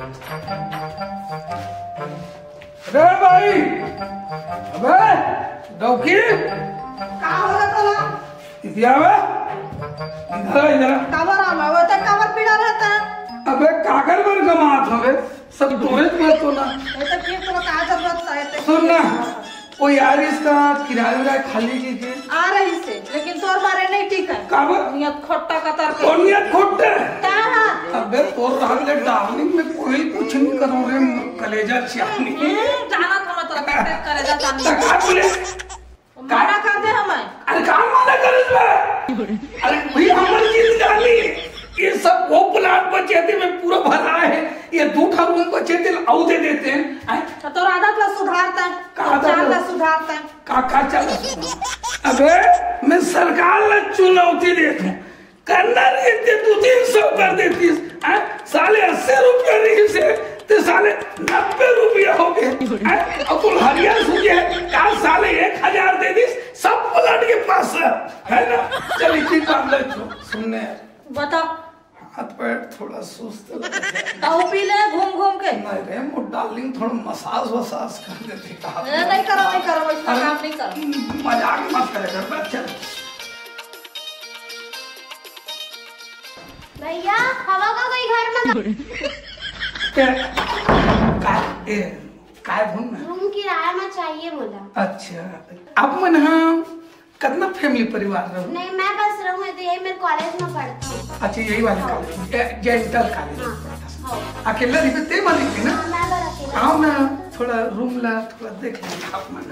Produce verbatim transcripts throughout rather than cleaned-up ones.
अबे भाई, अबे डौकी, का हो रहा तोला? इतिया बे, इधर आ, इधर आ। काबर आमा, वो तो काबर पीड़ा रहता है। अबे काकर बर कमात हवे, सब तोरे में तो ना। ये तो फिर तोला का जरूरत है, ये तो सुन ना, ओ यार, इसका किराया विराया खाली कीजिए। आ रही से, लेकिन तोर बारे नहीं ठीक है। काबर? नियत खोट्टा कतर के। कौन नियत खोट्टा? का हाँ? अबे तोर रहल ले डार्लिंग में कोई कुछ नहीं करो रे, कलेजा चानी। हम्म, जाना था मैं तोरा कैसे कलेजा चानी। तो का बोले? मना कर दे हमें। अरे का मना करे बे? अरे भाई हमर जिंदगानी, ये सब वो प्लाट बचे थे, मैं पूरा भरा है, ये दू ठा रूम बचे थे, आऊ दे देते हैं। आय? तो तोर आदत ला सुधारता है, का आदत चाल ला? ला सुधारता है। का, का चाल ला सुधारता? अबे मैं सरकार ला चुनौती देत हूँ, करना रहिस ते दू तीन सौ कर देतिस, हैं? साले अस्सी रुपया रहिस हे, ते साले नब्बे रुपया हो गए, हैं? अब तो हरिया सूझे है, का साले एक हजार दे दिस, सब प्लाट के पास है, है ना? चल इतनी बात ले, सुन, सुनने। बता। हाथ पैर थोड़ा सुस्त लग रहा है। ताऊ पी ले घूम घूम के। नहीं रे, वो डार्लिंग थोड़ा मसाज वसाज कर देते का? ए, नहीं करो, नहीं करो, इसका अरे, काम नहीं करो। मजाक मत करे कर, बच्चा। भैया, हवा का कोई घर में ए, काय, ए, काय भूल ना? रूम किराया में चाहिए बोला। अच्छा, आप मन हाँ कतना फैमिली परिवार रहो? नहीं, मैं बस रहूँ, तो यही मेरे कॉलेज में पढ़ता हूँ। अच्छा, यही वाले हाँ। कॉलेज में, ए, डेंटल कॉलेज में हाँ। पढ़ता है। हाँ। अकेला रहिबे ते मालिक है ना? हाँ, मैं बस अकेला। आओ ना, थोड़ा रूम ला, थोड़ा देख ले आप मन।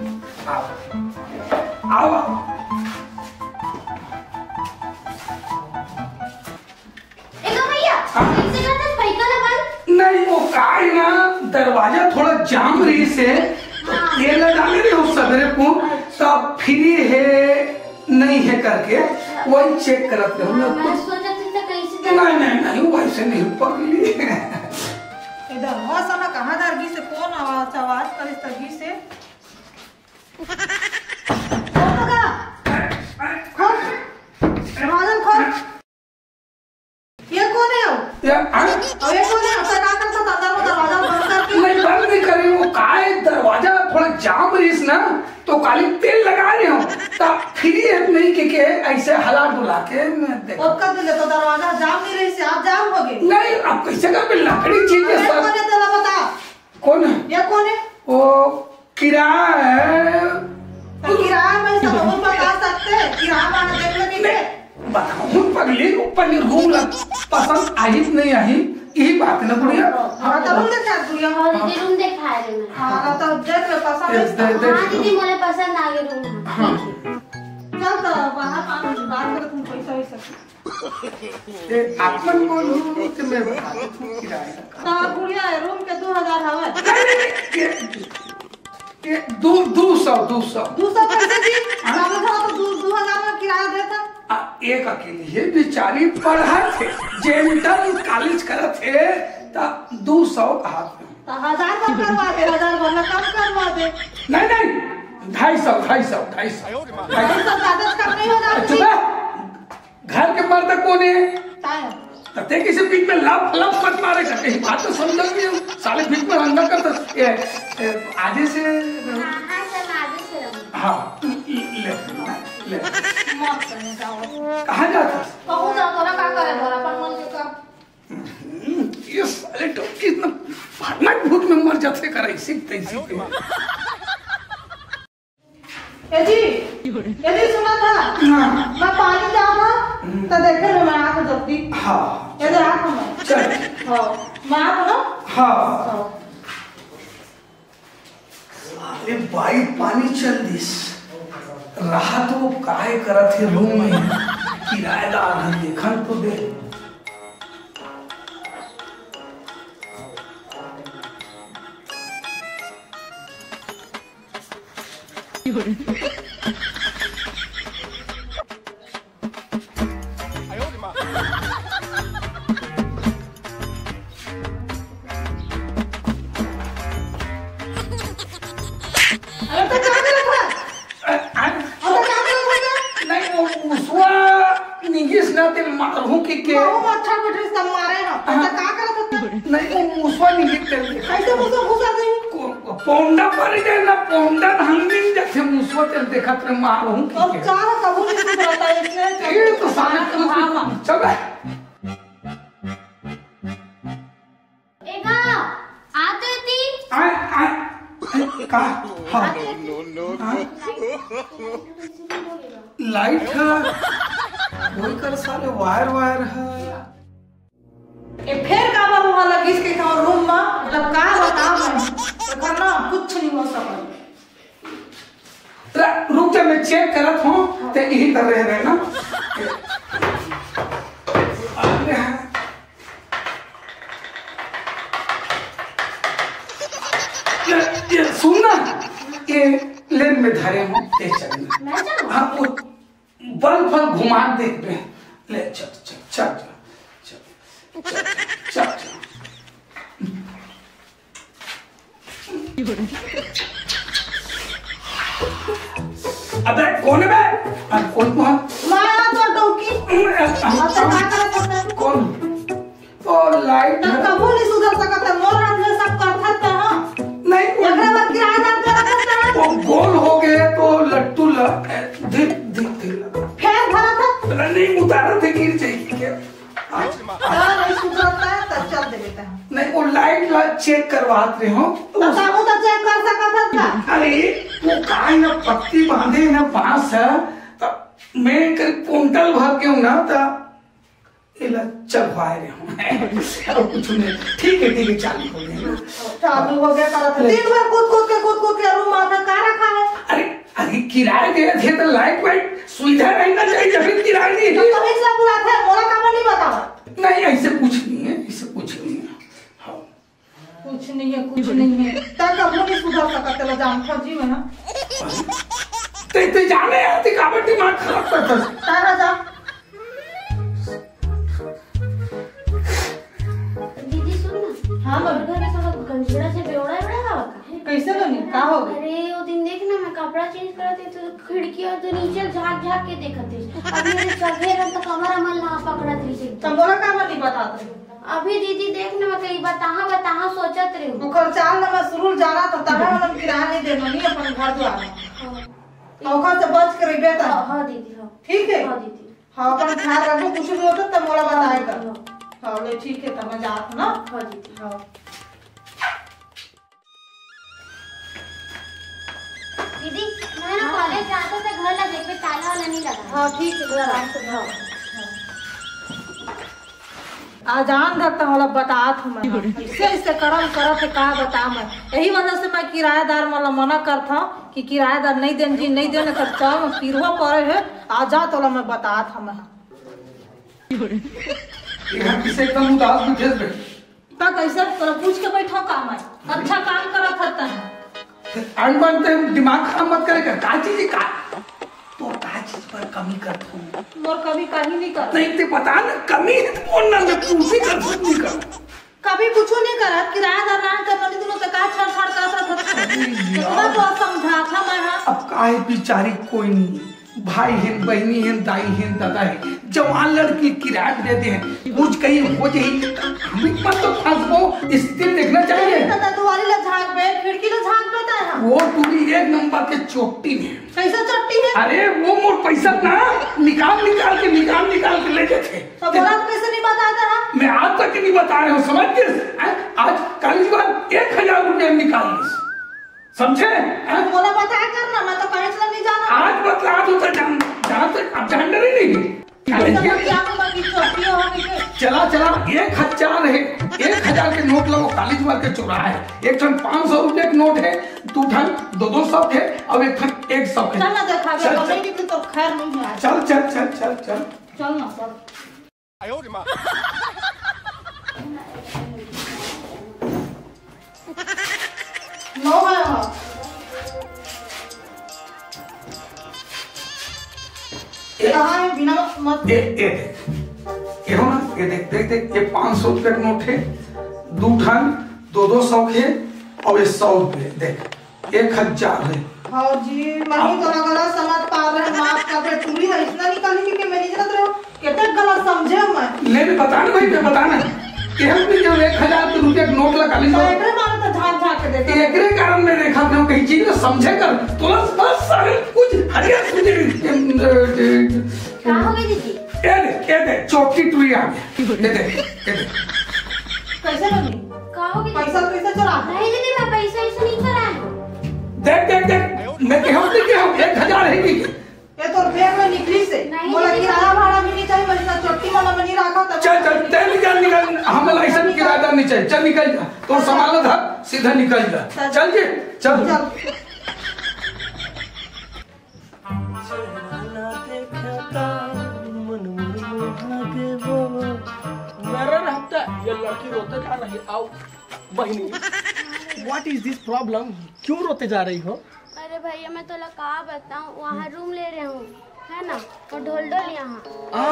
आओ। आओ, आओ। ए दो भैया, हाँ। कैसे करते हैं? पैसा ना बंद? नहीं, वो का है ना, दरवाजा थोड़ा जाम रहिस हे, हाँ। ये लगा ले रहे हो सगरे को, तब फ्री है, नहीं है करके, वही चेक करत रहो ना। हाँ, मैं सोचा थी तो कैसे नहीं, नहीं, नहीं, वैसे नहीं पकड़ी। ए दरवाजा ना कहाँ दर गिस हे, कौन आवाज, आवाज करिस त गिस हे? खोल तो का? खोल। दरवाजा खोल। ये कौन है हो? ये, हाँ? और ये कौन है? अब तक आकर तो दादा वो दरवाजा बंद करके नहीं, बंद नहीं करी, वो का है, दरवाजा थोड़ा जाम रहिस ना, तो काली तेल लगा रहे हो, ता फ्री है नहीं के, के ऐसे हला डुला के मैं देखो। ओकर दिले तो दरवाजा जाम नहीं रहिस हे, आप जाम हो गए। नहीं, अब कैसे कर, लकड़ी चीज है अरे सब। कौन है तेला बता। कौन है? ये कौन है? वो किराया है। तो किराया में सब हम बता सकते हैं, किराया वाला देख लेंगे। नहीं, बताओ, हम पगली, ऊपर ये रूम ला पसंद आई नहीं आई, यही बात है ना, गुड़िया? हाँ, तो रूम देखा, गुड़िया। हाँ, दीदी, रूम देखा है मैं। हाँ, तो देख लो, पसंद दे, है दे, दे। हाँ, दीदी, मुझे पसंद आ गया रूम। हाँ। चल, तो बाहर पाँच मिनट बात करो, तुम पैसा वैसा। ए, आप मन बोलू कि मैं बता दूं किराया का। तो गुड़िया, रूम के दो हजार हवे। नहीं, नहीं, ये, ये दो, दो सौ, दो सौ। दो सौ कैसे जी? हाँ? हम लोग तो दो, दो हजार में किराया देता। आ, एक अकेली है, बेचारी पढ़त हे, डेंटल कॉलेज करत हे, त दो सौ हाथ में। तो हजार कम करवा दे, हजार भरना कम करवा दे। नहीं, नहीं, ढाई सौ, ढाई सौ, ढाई सौ। ढाई सौ ज्यादा कम नहीं होगा चुप आपकी। रह। घर के मर्द कौन है? ताया। तते किसी बीच में लप लप मत मारे करते ही बात तो समझ नहीं हूँ। साले बीच में हंगा कर तो, ए, ए, आधे से हाँ, हाँ, सर, मैं आधे से रहूँ। हाँ, ले, ले, ले। मत करने जाओ। कहाँ जाता? कहूँ जाओ, तोरा का करे, घर अपन मन के का? हम्म, ये साले टोकी इतना भागना भूत में मर जाते कर, ऐसी तैसी के। ए जी, ए जी, सुना था? हाँ। मैं पानी जाओ था, हम्म। तो देखे लो, मैं आके जल्दी। हाँ। ए जी, आ था मैं। चल। हाँ, मैं आ था ना? हाँ। हाँ। साले बाई पानी चल दिस। रहा तो वो काय करत हे रूम में। किराएदार हन, देखन तो दे। अरे तो क्या करत हस? अ, अ, अरे तो क्या करत हस? नहीं, वो मुसवा निगिस ना, तेल मारू कि के। बहुत अच्छा बैठे सब मारे ना। हाँ। तो क्या करत हस? नहीं, वो मुसवा नहीं, ये तेल देखा। कैसे मुसवा घुसा दे? को-, पोंडा पर ही ना, पोंडा हंगिन जैसे मुसवा तेल देखा तेरे मारूं की और के। चारा कबूल नहीं सुधरता है, इसलिए ये तो सारे हाँ, हाँ। चल बे। एगा, आते ती। आ, आ, का? हाँ। आते ती। हाँ। लाइट है। वही कर साले वायर, वायर है। ए, फेर काबर वहाँ लगिस के कहूँ रूम में, मतलब का बताओ मैं, एकर ना कुछ नहीं हो सकल। रा-, रुक जा, मैं चेक करत हूँ, ते यही कर रहे रहे ना। अरे हाँ। ये, ये सुन ना, ये लेन में धरे हूँ, ते चल ना। मैं चलूँ? हाँ, वो बल्ब फल घुमा दे बे। ले, चल, चल, चल, चल, चल, चल, चल, चल। अबे, कौन है बे? अरे, कौन, कौन? मारा तो डौकी। अरे, अरे, अच्छा, का करत हस? कौन? ओ, लाइट तो है। कबो नहीं सुधर सकत है, मोर हाथ में सब करथत है, हाँ। नहीं, वो एकरा बाद किराएदार करत है। वो गोल हो गए तो लट्टू ल-, ए, धीर, धीर, धीर लगा। फेर भरत है। अरे नहीं, उतारा थे, गिर जाएगी क्या? आज हाँ, नहीं सुधरता है, तब चल दे बेटा। नहीं, वो लाइट ला चेक करवात रहे हो। तो बताओ तो चेक कर सकत है का? अरे, वो काय ना पत्ती बांधे ना बांस है, तो मैं कर कुंटल भर के हूँ ना, तो एला चघवाए रहे हूँ। और कुछ नहीं। ठीक है, ठीक है, चालू हो गया ना। चालू हो गया, करत है। दिन भर कूद कूद के, कूद कूद के रूम माथा का रखा है। अरे, अरे, किराए दे रहे थे तो लाइट वाइट सुविधा रहना चाहिए, जब किराए नहीं तो है। कभी से बुलाते हैं, मोला काबर नहीं बतावा? नहीं, ऐसे कुछ नहीं है, ऐसे कुछ नहीं है। हाँ। कुछ नहीं है, कुछ नहीं है। ता कबो नहीं सुधर सकत, तेला जानथव जी मैं, हाँ। ते, ते जाने यार, ते काबर दिमाग खराब करथस? तारा जा। दीदी सुन ना। हाँ, बोल। घर में सब गंजड़ा से बेवड़ा एवड़ा हवा का? कैसे बनी? का हो गई? अरे, वो दिन देख ना, मैं कपड़ा चेंज करत थी तो खिड़की और तो नीचे झांक झांक के देखत थी। अब मेरे चढ़े रहे तो कमर अमल ना पकड़त रही से। तो बोला का नहीं बतात रही? अभी दीदी देख ना, मैं कहीं बताहा बताहा सोचत रही हूँ। ओकर चाल न मैं सुरुल जाना तो तहे हम किराया नहीं देनो नहीं अपन घर द्वार। हाँ। तो ओकर से बच के रहिबे त। हाँ, हाँ दीदी, हाँ। ठीक है? हाँ दीदी। हाँ, अपन ख्याल रखो, कुछ भी होता तब मोला बताए कर। हाँ। हाँ, ले ठीक है, तब मैं जात हूँ ना। हाँ दीदी। हाँ। दीदी, मैं ना हाँ। कॉलेज जाते से घर ला देखबे, ताला वाला नहीं लगा। हाँ, ठीक है, घर आराम से घर। हाँ। आ जान धर त मोला बतात हूँ मैं। ऐसे, ऐसे करम करत है, का बता मैं। यही वजह से मैं किराएदार मन ला मना करत हूँ कि किराएदार नहीं देन जी, नहीं देन, कर चल, मैं पीरवा पड़े है, आ जा तोला मैं बतात हूँ मैं। यहाँ किसे एकदम उदास दिखेस बे? का कैसे तोरा पूछ के बैठो का मैं? अच्छा काम करत हत तैं। अनबन ते दिमाग खराब मत करे कर। का चीज का? तो का चीज पर कमी करत हूँ? मोर कमी कहीं नहीं कर। नहीं ते बता ना, कमी है तो बोल ना, मैं पूछी कर, कुछ नहीं कर। कभी कुछ नहीं करत, किराएदार नाम कर नदी दोनों तो का छड़ छड़ करत हत। अरे यार। इतना तो समझा था मैं, हाँ। अब काहे बिचारी कोई नहीं। भाई हेन, बहिनी हेन, दाई हेन, दादा हेन, जवान लड़की किराया दे दे हेन, कुछ कहीं हो जाही, हम भी मत तो फंसबो, स्थिति देखना चाहिए। तो दुआरी ला झांक बे, खिड़की ला झांक बे तैं। वो टूरी एक नंबर के चोट्टी में। कैसे चोट्टी है? अरे वो मोर पैसा ना निकाल निकाल के, निकाल निकाल के ले जाते। तो बोला तो कैसे नहीं बताता है? मैं आज तक नहीं बता रहे हूँ, समझ गए? हैं? आज कल के बाद एक हजार रुपया निकाल ली। समझे? हैं? मोला बताया कर ना, मैं तो कहीं से नहीं जाना। आज बतला दूं तो जान, जान तो अब जान डरे नहीं। ये सब क्या तो बाकी चोटियां हो गई है। चला, चला, एक हजार है, एक हजार के नोट ला वो कॉलेज वाले के चोराए। एक ठन पाँच सौ रुपया के नोट है, दू ठन दो दो सौ के, और एक ठन एक सौ के। चल ना देखा, चल, चल। नहीं निकली तो खैर नहीं है। चल, चल, चल, चल, चल। चल ना, चल। नो है वहाँ। ए, कहाँ है? बिना मत ए, ए देख, ये हो ना, ये देख, देख, देख, ये पाँच सौ रुपये का नोट है, दू ठन, दो दो सौ के, और ये सौ रुपये, देख, एक हजार है। हाँ जी, मैं ही तोला गलत समझ पा रहे, माफ कर दे, टूरी है, इतना नहीं कहने की, कि मैं नहीं जानत रहे, कितने गलत समझे मैं। ले बे, बता ना भाई, बे, बता ना। केहू भी जो एक हजार रुपया के नोट लगा ली तो एकरे मारे तो झाड़ झाड़ के देते। एकरे कारण मैं देखा था कहीं चीज में समझे कर। तोला बस सारे कुछ हरिया सुझे। का हो गई दीदी? ए दे, ए दे, चौकी टुरी आ गया। दे दे, दे दे। कैसे बनी? का हो गई? पैसा कैसे चुरा? नहीं दीदी, मैं पैसा ऐसे नहीं चुराया हूँ। देख, देख, देख, मैं केहू नहीं केहू, एक हजार है कि ये तो बैग में निकली से। नहीं, मोला नहीं, किराया भाड़ा भी नहीं चाहिए, बस इतना चोटी वाला बनी रखा था। चल, चल, तेल निकाल, निकाल, हम लाइसेंस किराया नहीं चाहिए। चल, निकल जा। तो सामान धर, सीधा निकल जा। चल। चल जी, चल। चल। मेरा रहता ये लड़की रोते का नहीं। आओ बहिनी, what is this problem? क्यों रोते जा रही हो? अरे भैया, मैं तोला का बताऊं, वहाँ रूम ले रहे हूँ, है ना, वो ढोलढोल यहाँ।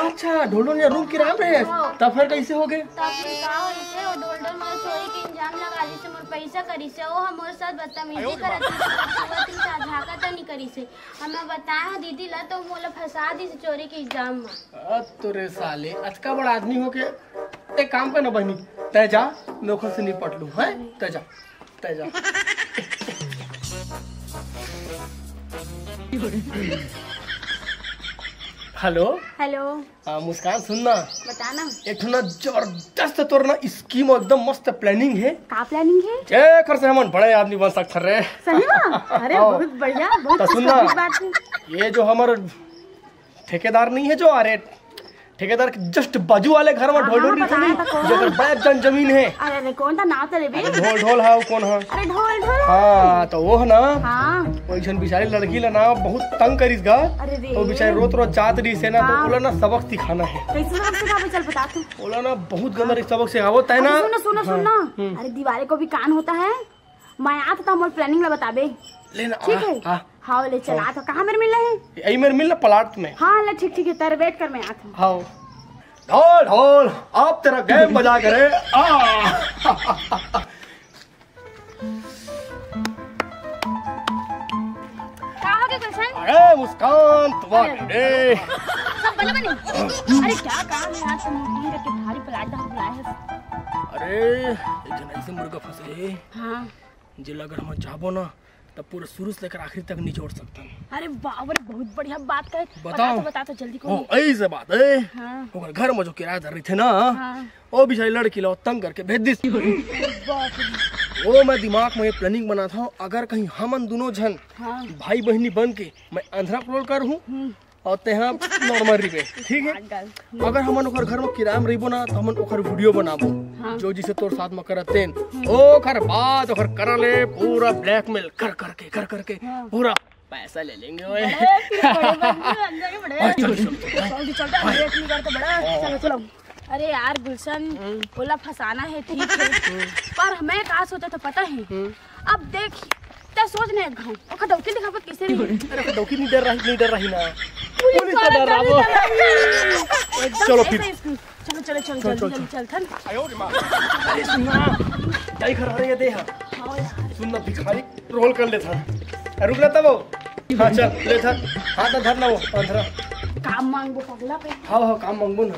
अच्छा, ढोलढोल यहाँ रूम किराया में है? हाँ। तब फिर कैसे हो गए? तब फिर का होइसे, वो ढोलढोल मोर चोरी के इल्जाम लगा दिसे, मोर पैसा करिसे, वो हम मोर साथ बदतमीजी करत रहिसे, सुबह तीन साझाका तो नहीं करिसे। हम मैं बताया दीदी ला तो मोला फंसा दिसे चोरी के इल्जाम में। अब तो रे साले, अतका बड़ा आदमी हो के एक काम कर ना बहिनी, तय जा, मैं ओखर से निपट लूँ, हैं? तय जा। तय जा। हेलो। हेलो। आ, मुस्कान, सुन ना। बता ना। एक ठो ना जबरदस्त तोर ना स्कीम और एकदम मस्त प्लानिंग है। का प्लानिंग है? जेकर से हमन बड़े आदमी बन सकत हन रे। सही में? अरे, हाँ। बहुत बढ़िया, बहुत तो सुन ना, खुशखबरी बात है। ये जो हमर ठेकेदार नहीं है जो, अरे, ठेकेदार के just बाजू वाले घर में हाँ, ढोल ढोल हाँ, रही थी, बताया था कौन? जेकर बड़ा जन जमीन है। अरे, अरे, कौन था? नाम तो लेबे। अरे, ढोल ढोल है, वो कौन है? अरे, ढोल ढोल। हाँ, तो वो है ना, हाँ। वो एक झन बिचारी लड़की ला ना बहुत तंग करिस गा। अरे रे। तो बिचारी रोत रोत जात रहिसे ना, तो हाँ। ओला ना सबक सिखाना है। कैसे सबक सिखाबे? चल बता तू। ओला ना बहुत गंदा सबक सिखाबो, तय ना। अरे सुन ना, सुन ना, हाँ, सुन ना। हम्म। अरे, दीवारे को भी कान होता है। मैं आत हूँ, मोर प्लानिंग ला बताबे। ले ना, ठीक आ, है? आ। हाँ, ले चल, हाँ। आत हूँ। कहाँ मेर मिलना है? यही मेर मिलना प्लाट में। हाँ, ले, ठीक, ठीक है, तेरे वेट कर, मैं आत हूँ। हाँ। ढोल, ढोल, अब तेरा गेम बजा के रे। आ। का हो गया गुलशन? अरे मुस्कान, तुम्हारे अरे। रे। सब बने बने? अरे क्या काम है आज, तुम फोन करके भारी प्लाट ढाल बुलाए हैं। अरे, एक झन ऐसे मुर्गा फंसे है। हाँ। जेला अगर हम जाबो ना, तब पूरा शुरू से लेकर आखिरी तक निचोड़ सकथन। अरे बाप रे, बहुत बढ़िया बात कहे। बताओ। बता तो, बता तो, जल्दी ओ, कौन? ऐसे बात है। हाँ। ओकर घर में जो किराएदार रहिथे ना, हाँ। वो बिचारी लड़की ला तंग करके भेज दिस। बाप रे। वो मैं दिमाग में ये प्लानिंग बनात हूँ, अगर कहीं हमन दोनों झन हाँ। भाई बहिनी बन के मैं अंधरा प्रोल कर हूँ, हम्म। और तेहा नॉर्मल रिबे, ठीक है? पागल। अगर हमन ओकर घर में किराया में रहिबो ना, तो हमन ओकर वीडियो बनाबो, हाँ। जो जिसे तोर साथ में करत तेन। ओकर बाद ओकर करा ले पूरा ब्लैकमेल कर करके, कर करके हाँ। पूरा पैसा ले लेंगे ओए। बड़े, फिर बड़े बन गए, बन जाएंगे बड़े। हाँ, चल, चल, चल। चल, चल, चल, हाँ। लेट नहीं करते बड़ा। हाँ। चलो, चलो। अरे यार गुलशन, हम्म। ओला फंसाना है, ठीक है, हम्म। पर मैं का सोचा था पता है? हम्म। अब देख, तै सोच ना एक घाव, ओखर डौकी दिखावत कैसे नहीं? अरे, डौकी नहीं डर रही, नहीं डर रही ना। पुलिस पुलिस का का डर डर रहा वो। रही। चलो फिर। ऐसे इसको, चलो, चलो, चलो, चल, जल्दी, चल, जल्दी चल। चल, चल। अरे सुन ना, जाई घर, अरे ये दे हा। हाँ यार। सुन ना, भिखारी रोल कर लेथा। अरे रुक ना तब वो। हाँ चल, ले था। हाँ तो धर ना वो, अंधरा। काम मांगबो पगला पे। हाँ, हाँ, काम मांगबो ना।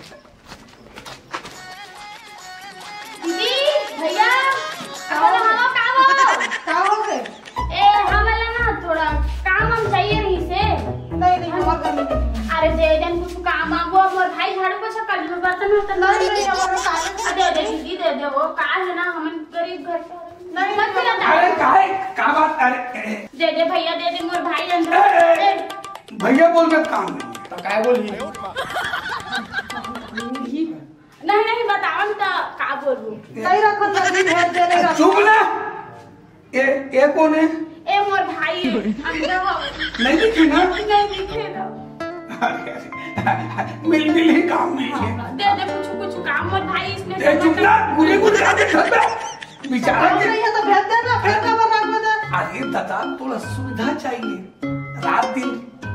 दीदी, भैया, का हो? का हो? का हो गए? ए, हमला ना थोड़ा काम हम चाहिए रहिसे। नहीं, नहीं, हमर कमी नहीं है। अरे, दे देन कुछ काम आबो, मोर भाई झाड़ू पोछा कर लो, बर्तन उर्तन नहीं, नहीं, हमर काम है। आ, दे दे दीदी, दे दे, वो का है ना, हमन गरीब घर के। नहीं, मत नहीं, खिला। अरे, काहे, का बात, अरे, ए, दे दे भैया, दे दे, मोर भाई अंदर। ए, ए, ए, भैया बोल के काम नहीं। तो काय बोलही? नहीं, नहीं, बतावन त का बोलबो? कई रखन लगी भेज दे, नहीं रखन। चुप ना। ए, ए कौन है? ए मोर भाई, अंदर हो। नहीं दिखे ना? नहीं दिखे ना। अरे, अरे, मिल, मिल ही काम नहीं है। दे दे कुछ, कुछ काम, मोर भाई इसने ए, चुप ना, गुले गुले आके घर पे। बेचारा काम के नहीं है तो भेज दे ना, फिर का बर्बाद हो जाए। अरे दादा, थोड़ा सुविधा चाहिए। रात दिन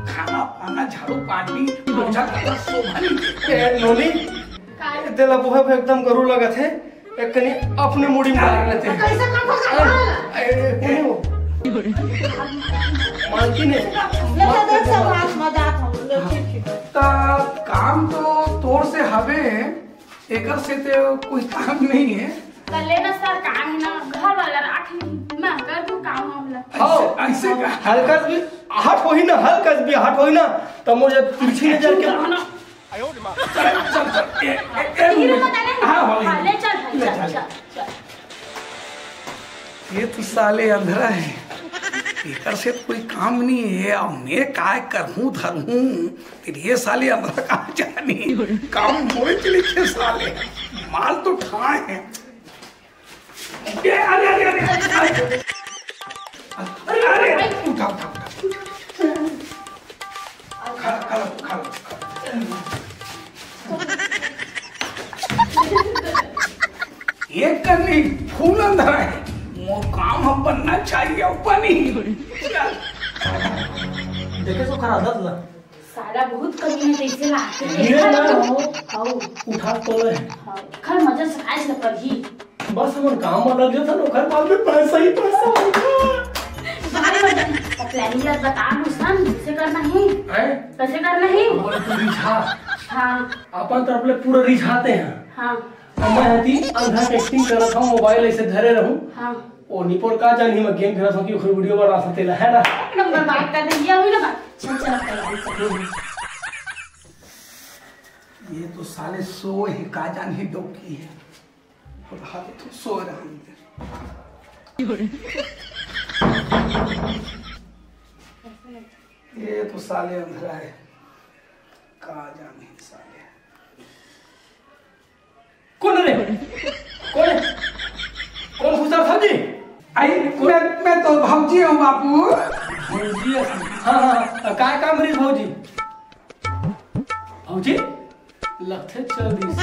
खाना पाना, झाड़ू पानी, पोछा करना, शोभा नहीं। ए, नोनी, काय? तेला बुहे पे एकदम गरू लगत है। एक कनी अपने मुड़ी मार लेते हैं। कैसे कर सकता है? ए, ए, ए, मालकिन है। ले, ले, देख, सब हाथ में जात हो। ले, ठीक, ठीक। ता काम तो तोर से हवे, एकर से तो कोई काम नहीं है। कर लेना सर, काम है ना, घर वाला राख ली, मैं कर दूं काम वाम ला। ऐसे, हाँ। ऐसे का? हल्का से भी हट होही ना, हल्का से भी हट होही ना, तो मुझे तिरछी नजर के ना। चल, चल, चल, ए, ए, ए, हीरो बता ले। हाँ, हाँ, हाँ, ले चल भाई, ले चल, चल। चल, चल। ये तो साले अंधरा है, एकर से तो कोई काम नहीं है। अब मैं काय करहूँ धरहूँ, फिर ये साले अंधरा कहाँ जानी, काम मोए के लिखे साले, माल तो ठाए है। ए, अरे, अरे, अरे, अरे, अरे, अरे, अरे, उठा, उठा, उठा। खा, खा लो, खा लो, खा लो। एक करनी फूल अंधरा है, मोर काम ह बनना चाहिए, बनी। चल। देखे सो खरा आदत ला। साला बहुत कमी है, जैसे लागथे ये देखा ना तो। हो। हाउ। उठा तो ले। हाँ, खर मजा से खाए से परही। बस हमर काम में लग जाता ना, ओकर बाद में पैसा ही पैसा होता। भाई मजा, अब प्लानिंग यार बता दू सन, कैसे करना है? हैं? कैसे करना है? अपन तो रिझा। हाँ। अपन तरफ ले पूरा रिझाते हैं। हाँ। अब मैं हती अंधा के एक्टिंग करत हूँ, मोबाइल ऐसे धरे रहूँ। हाँ। ओ निपोर का जानी मैं गेम खेलत हूँ कि ओकर वीडियो बना सकते ला, है ना? एक नंबर बात कर दे, ये हुई ना बात। चल, चल, अब तैयारी कर। ये तो साले सोए हैं, का जानी डौकी है। खुद हाथ तो सो रहा है। ये तो साले अंधरा है, का जानी साले। कौन रे? कौन है? कौन घुसा था जी? आई, मैं, मैं तो भौजी हूँ बापू। भौजी है? हाँ, हाँ, हाँ। काय काम रही भौजी? भौजी? लगथे चल दिस।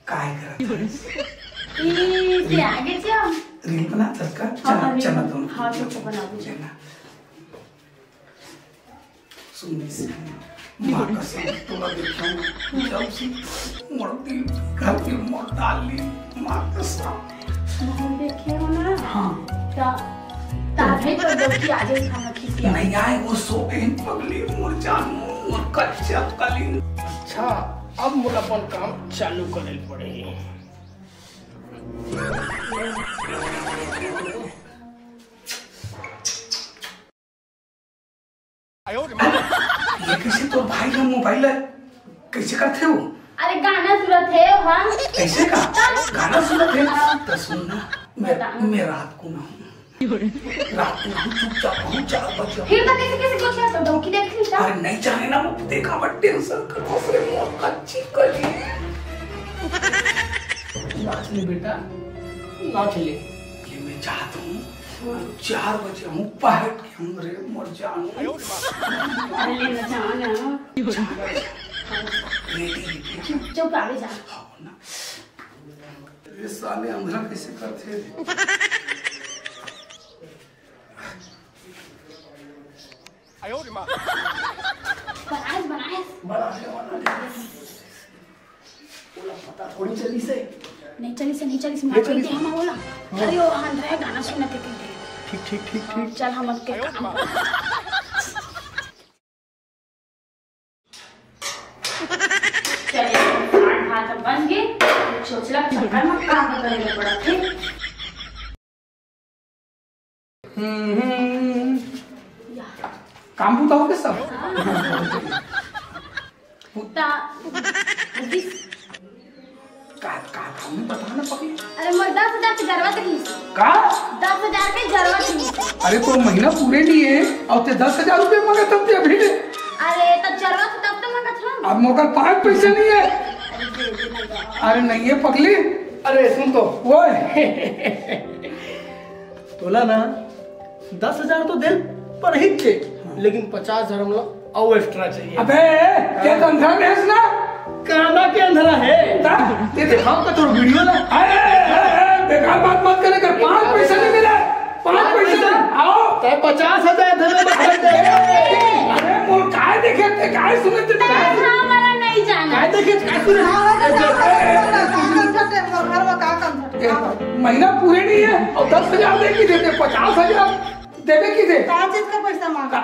काय करत हस? ई, ते आगे क्या? रील बना तस का? हाँ, चना, हाँ, चना रील। दोनों। हाँ, तो बना दो। चना। सुन इसे, माँ कसम, तोला देखा ना, जब से मोर दिल, घर के मोर डाल ली, माँ कसम। मोहन देखे हो ना? हाँ। ता, ता भाई तो डौकी आ जाए खाना खींच के। नहीं आए, वो सो गए पगली, मोर जान, मोर कच्चा कली। अच्छा, अब मोर अपन काम चालू करे पड़े। ये कैसे तोर भाई ह मोबाइल ला कैसे करथे वो? अरे गाना सुनत हे हम। कैसे का? गाना सुनत हे? हाँ। तो सुन ना, मैं, बता। मैं रात को ना हूँ। रात को ना हूँ, चुपचाप हूँ, चार बजे। फिर मैं कैसे, कैसे कुछ तो डौकी देख ली था? अरे नहीं जाने ना, वो देखा, मैं टेंशन कर, दूसरे मौत का चिपका लिए। नाच ले बेटा, नाच ले। ये मैं चाहता हूँ, चार बजे हूँ, पहट के हूँ रे, मर जाऊँ। अरे ले ना जाना। Ready, ready. चुप, आगे जा। हाँ ना। ये साले अंधरा कैसे करते हैं? बनाएस, बनाएस। बना ले, बना ले। ओला पता थोड़ी चली से। नहीं चली से, नहीं चली से, नहीं मैं चली से। हम बोला। हाँ। अरे, वो अंधरा है, गाना सुनत हे कहीं। ठीक, ठीक, ठीक, ठीक। चल, हम के काम। चल, साग भात बन गे। छोचला चक्कर में का करे पड़त हे। हम्म, हम्म। या। काम बूता हो गया सब? हाँ। ता, बुद्धि। का, का, का, मैं बता ना पकड़ी। अरे, मोर दस हजार के जरूरत रही। का? दस हजार के जरूरत रही। अरे, तो महीना पूरे नहीं है, और ते दस हजार रुपये मांगे तब ते अभी ले। अरे, तब जरूरत हो तब तो मांगत हूँ। अब मोर करा पाँच पैसे नहीं है। अरे, दे दे ना यार। अरे, नहीं है पगली। अरे, सुन तो, वो तोला ना दस हजार तो दे पड़ही के, लेकिन पचास हजार हमला अउ एक्स्ट्रा चाहिए। अबे, क्या तनखा में है ना? काना के अंधरा है। ता, ते दिखाओ का तोर वीडियो ना। अरे, अरे, अरे, बेकार बात मत करे कर, पाँच पैसा नहीं मिला, पाँच पैसा नहीं, आओ। ते पचास हजार दे दे, बस। अरे, अरे, मोर काय देखे, ते काय सुने, ते काय सुने? हाँ, वाला नहीं जाना। काय देखे, काय सुने? हाँ, वाला का कंफर्ट है, मोर घर में का कंफर्ट है? ए, महीना पूरे नहीं है और दस हजार दे के देते, पचास हजार। देबे कि दे? का चीज का पैसा मांगा? का,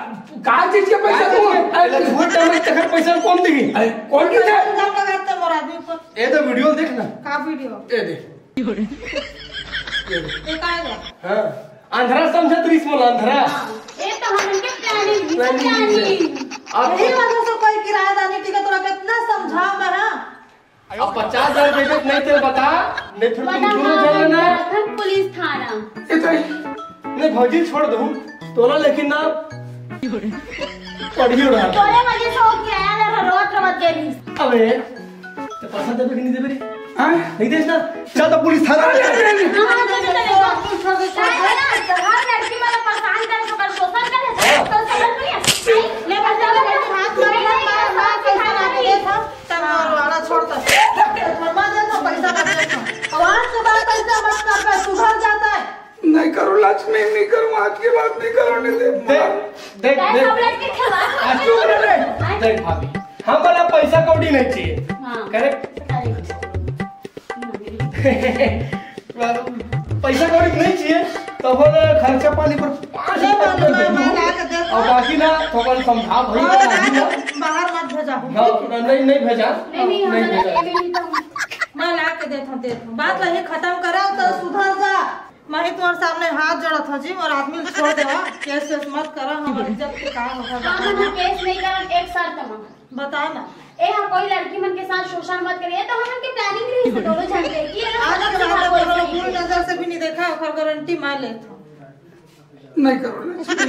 का चीज के पैसा तू? अरे, झूठ बोल, तखन पैसा कौन देही? अरे, कौन की दे? इल्जाम लगाता मोर आदमी पर। ए दे, वीडियो देख ना। का वीडियो? ए दे। ये का है? हाँ, अंधरा समझत रहिस मोला, अंधरा। ए तो हमन के प्लानिंग ही सब प्लानिंग ही प्लानिंग। है। आप यही वजह से कोई किराएदार नहीं टिकत रहा, कितना समझाओ मैं, हाँ? अब पचास हजार देबे त नहीं ते बता, नहीं फिर तुम वरना दोनों हम जन ना। प्रथम पुलिस थाना। ये तो नहीं, भौजी छोड़ दहूँ, तोला लेकिन ना पढ़ी उड़ा। तोरे वजह से हो किराया ले रोत रोत के रहिस। अबे, तो पैसा देबे कि नहीं देबे रे? हाँ? नहीं देस ना? चल तो पुलिस थाना ले। हाँ, हाँ, चल, चल, चल। छोड़ दे, छोड़ दे। हर लड़की वाला परेशान करे, तो कर शोषण करे, तो समझ नहीं है। ले, बस, चल, चल, हाथ मार, मार, मार, पैसा ना दे था। तब वाला छोड़ दे। मत दे तो पैसा मत दे तो। और आज के बाद ऐसा मत कर, सुधर जाता है। नहीं करूँ लक्ष्मी, नहीं करूँ, आज के बाद नहीं करूँ, नहीं दे। देख, देख, देख। सब लड़के खिलवाड़ आज चुप रह रे। देख भाभी, हम वाला पैसा कौड़ी नहीं चाहिए। हाँ। करेक्ट? अरे। पैसा कौड़ी नहीं चाहिए, तो बोले खर्चा पानी पर पाँच नहीं, रुपया नहीं, दे नहीं, दू। नहीं, नहीं, और बाकी ना, तो अपन समझा भाई, हाँ, बाकी ना। बाहर मत भेजा। हाँ, नहीं, नहीं भेजा। नहीं, नहीं, नहीं हम भेजा। ये भी नहीं तो मैं ला के देता हूँ, देता हूँ। बात ला ये खत्म करा तो सुधर जा। मैं ही तुम्हारे सामने हाथ जोड़त हूँ जी, और आदमी छोड़ देवा, केस वेस मत करा, हमारी इज्जत के काम होगा। हाँ, हम केस नहीं करन, एक शर्त में। बता ना। ए, हम कोई लड़की मन के साथ शोषण मत करिए, तो हमन के प्लानिंग रही से दोनों झन के कि ये लोग आज के बाद अगर कोई नजर से भी नहीं देखा, ओकर गारंटी मैं लेता हूँ। नहीं करो, नहीं, नहीं,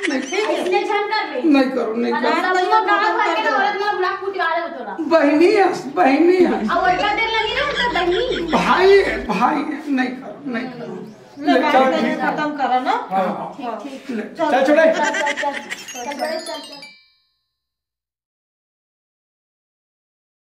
नहीं, ठीक है। इसने झन कर रही। नहीं करो, नहीं करो। सब लोग गाँव भर के औरत मन बुला कुटवा रहे हो तोरा। बहनी है, बहनी है। अब उल्टा देर लगी ना, तो बहनी। भाई है, भाई है, नहीं करो, नहीं करो। ले, बात खत्म करो ना। हाँ, हाँ। ठीक, ठीक। ले। चल, चल, छोटे। चल, चल, चल, चल, चल, चल।